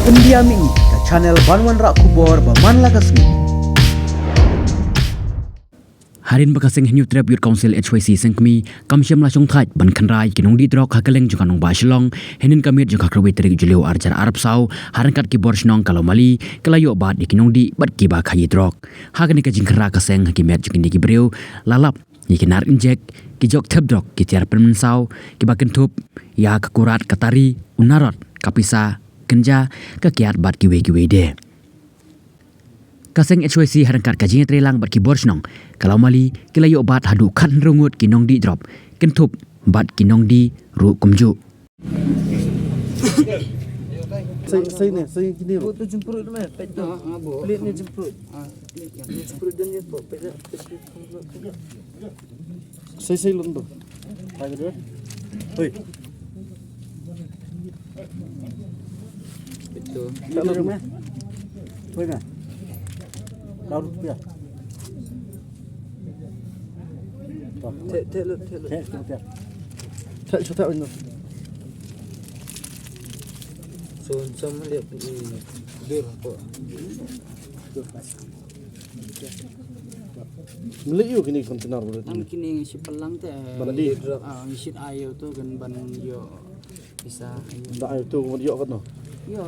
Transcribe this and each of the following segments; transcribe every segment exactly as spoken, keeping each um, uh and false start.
India Mini, ka channel ban wanrah khubor ba man la ka sngi. Hadien ba ka seng Hynñiewtrep Youth Council H Y C Sengkmie kam shym la shongthait ban kynrad ïa ki nongdih drok ha kylleng jong ka nongbah Shillong, hynnin ka miet jong ka khatwei tarik Jylliew arhajar arphew saw, ha ryngkat ki bor shnong ka Lawmali, ki la ïoh bat ïa ki nongdih bad kiba khaïi drok. Ha kane ka jingkynrad ka seng ha ki met jong kine ki briew, la lap ïa ki nar injek, ki jok thep drok, ki tiar pynmynsaw, kiba kynthup ïa ka kurat, ka tari, u narot, ka pisa, kynja, ka kiad bad kiwei kiwei de. Ka seng H Y C ha ryngkat ka jingïatreilang bad ki bor shnong ka Lawmali, ki la ïoh bat haduh khathynriew ngut ki nongdih drok, kynthup bad ki nongdih ruh kumjuh. Sei, sei ne, sei kine ruh. Plate ne jemprut. Jemprut dan jemprut. Sei, sei lum tu. Hai, betul. Hoi. Betul. Tak lum, eh. Hoi, nah. Kau rupiah. Theh, theh lut, theh lut. Theh, theh lut. Theh, theh lut. Som, som liat, dur ko. Dur. Mlei ïu kine container bro. Nang kine ngi shiplang te. Ban dih. Ah, ngi shit ayo tu kan ban ïoh pisa. Da ayo tu ban ïoh katno? Ïoh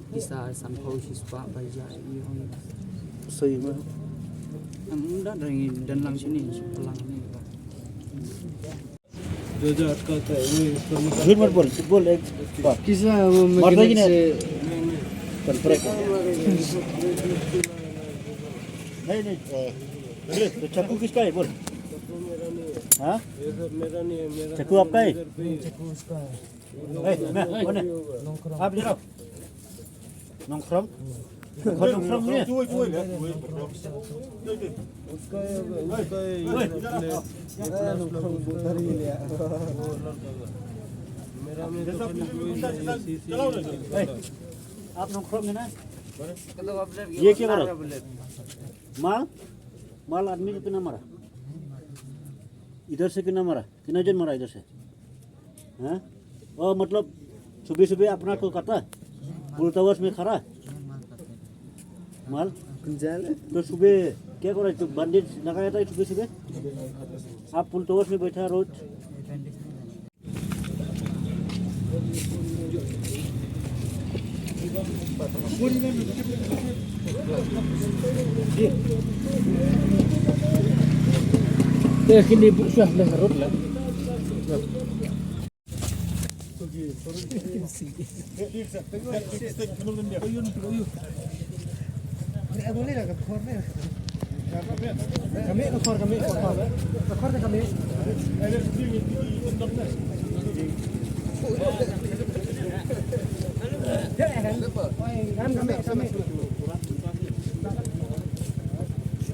pisa sanphew shispah baja ïoh. Sei ma. Am da dang dan lang sini shiplang ni. जो जो अटका होता है, वो ऊपर निकाल झूठ मत बोल, झूठ बोल, एक बार। किसने वो मार देगी मैकेनिक ना। से कॉन्ट्रैक्ट। नहीं, नहीं, अ, अरे, तो चाकू किसका है, बोल। हाँ? ये सब मेरा नहीं है, मेरा चाकू आपका है? इधर पे ही है। चाकू उसका है। ए, मैं, कौन है? आप इधर आओ। Nongkrem? Kau nongkrem ni? उसका है, उसका है, ये अपने, अपना उसका है, वो लड़का का। मेरा में तो खाली दो ही है, ये सी सी। आप नौकरम है ना? ये क्या करो? माल? माल आदमी को कितना मारा? इधर से कितना मारा? कितना जन मारा इधर से? हाँ? ओ, मतलब, सुबह सुबह अपना को करता है? पुल टावर्स में खड़ा है? माल? तो सुबह क्या करा? तो बंदे लगाया था सुबह सुबह? आप पुल टावर्स में बैठा रोज?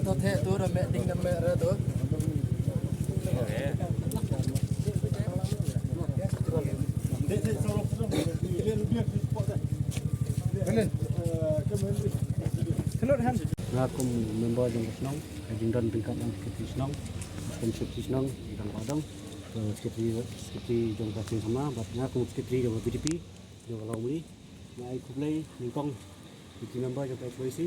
To theh to da meh ding da meh re to. Nga kum member jong ka shnong, ka jingdon ryngkat lang secretary shnong, kum secretary shnong, dang ba dang, to secretary, secretary jong ka seng samla, bad nga kum secretary jong ka V D P, jong ka Lawmali, nga ai khublei nyngkong ïa ki member jong ka H Y C,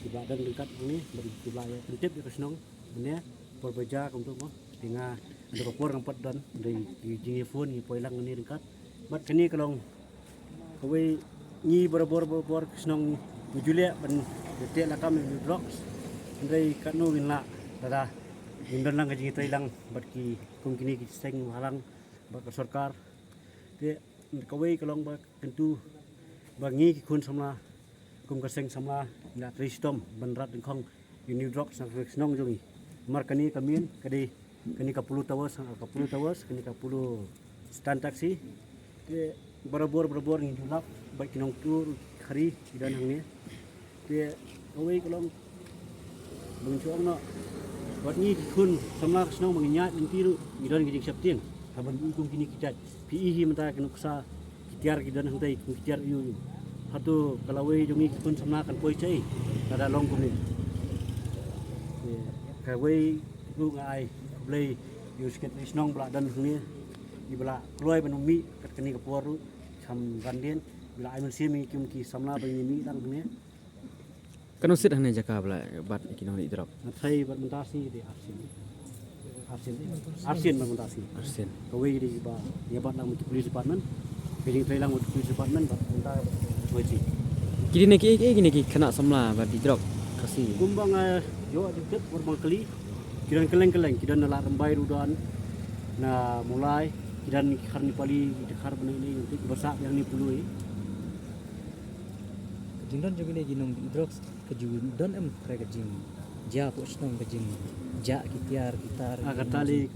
kiba don ryngkat hangne, bad kiba ïa pyntip ïa ka shnong, mynne, por ba jia kumto mo, te nga, ynda ka por ngam pat don, ynda ki jingïaphone, ngi poi lang hangne ryngkat. Bad kane ka long, kawei ngi barabor, barabor, ka shnong, ngi ju leh, ban, teh lakam, ïa drugs, hynrei katno ngin lah, lada, ngim don lang ka jingïatreilang, bad ki, kum kine ki seng bhalang, bad ka sorkar, te, kawei ka long ba, kyntu ba ngi ki khun samla, kum ka seng samla, ngi la trei shitom ban rat dyngkhong ïa u new drugs na ka shnong jong ngi. Namar kane ka mien, ka dei, kane ka Polo Towers, ka Polo Towers, kane ka Polo Stand Taxi. Te barabor, barabor ngi ju lap, bad ki nongtur, ki khari, ki don hangne. Te kawei ka long, ba ngi shu ong noh, wat ngi ki khun samla ka shnong ba ngi ïaid lynti ruh, ngi don ki jingsheptieng. Haba ngi ïohi kum kine ki jait, phi i hi mynta ki nuksa, ki tiar ki don hangtai, kum ki tiar ïoh ïoh. Hato ka lawei jong ngi ki khun samla kan poi shaei, lada long kumne. Te kawei ruh nga ai khublei ïa u secretary shnong ba la don hangne, iba la kloi ban ym mih kat kane ka por ruh, kham randien. Ba la ai mynsiem ïa ki, ki samla ba ngin ïa mih lang hangne. Katno sien hangne jaka ba la bat ïa ki nongdih drok? Nga tharai bad mynta shi dei arsien. Arsien dei. Arsien bad mynta shi. Arsien. Kawei dei ba ïa bat lang bad ki police department. Ka jingtrei lang bad ki police department bad mynta wei shi. Ki dei na ki, ki, ki, ki khynnah samla ba dih drok Khasi. Kumba nga ïoh jingtip, kumba nga kylli, ki don kylleng kylleng, ki don na Lad Rymbai ruh don, na Mawlai, ki don ki Khar Nepali, ki Dkhar bnai ne, ki ba sah biang ne Puloi. Ka jingdon jong kine ki nongdih drugs ka ju don em, trai ka jingjia poh shnong, ka jingjia ki tiar ki tar. Ah, kata lei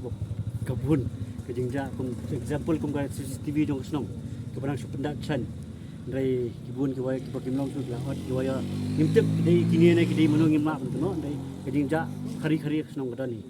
ka bun ka jingjia, kum example kum ka C C T V jong ka shnong kaba nang shu pynda chen. Hynrei ki bun kiwei kiba kim long shuh ki la ot, kiwei ngim tip ki dei kine ne ki dei mano, ngim lah ban tip noh. Hynrei ka jingjia khari khari ka shnong ka don hi.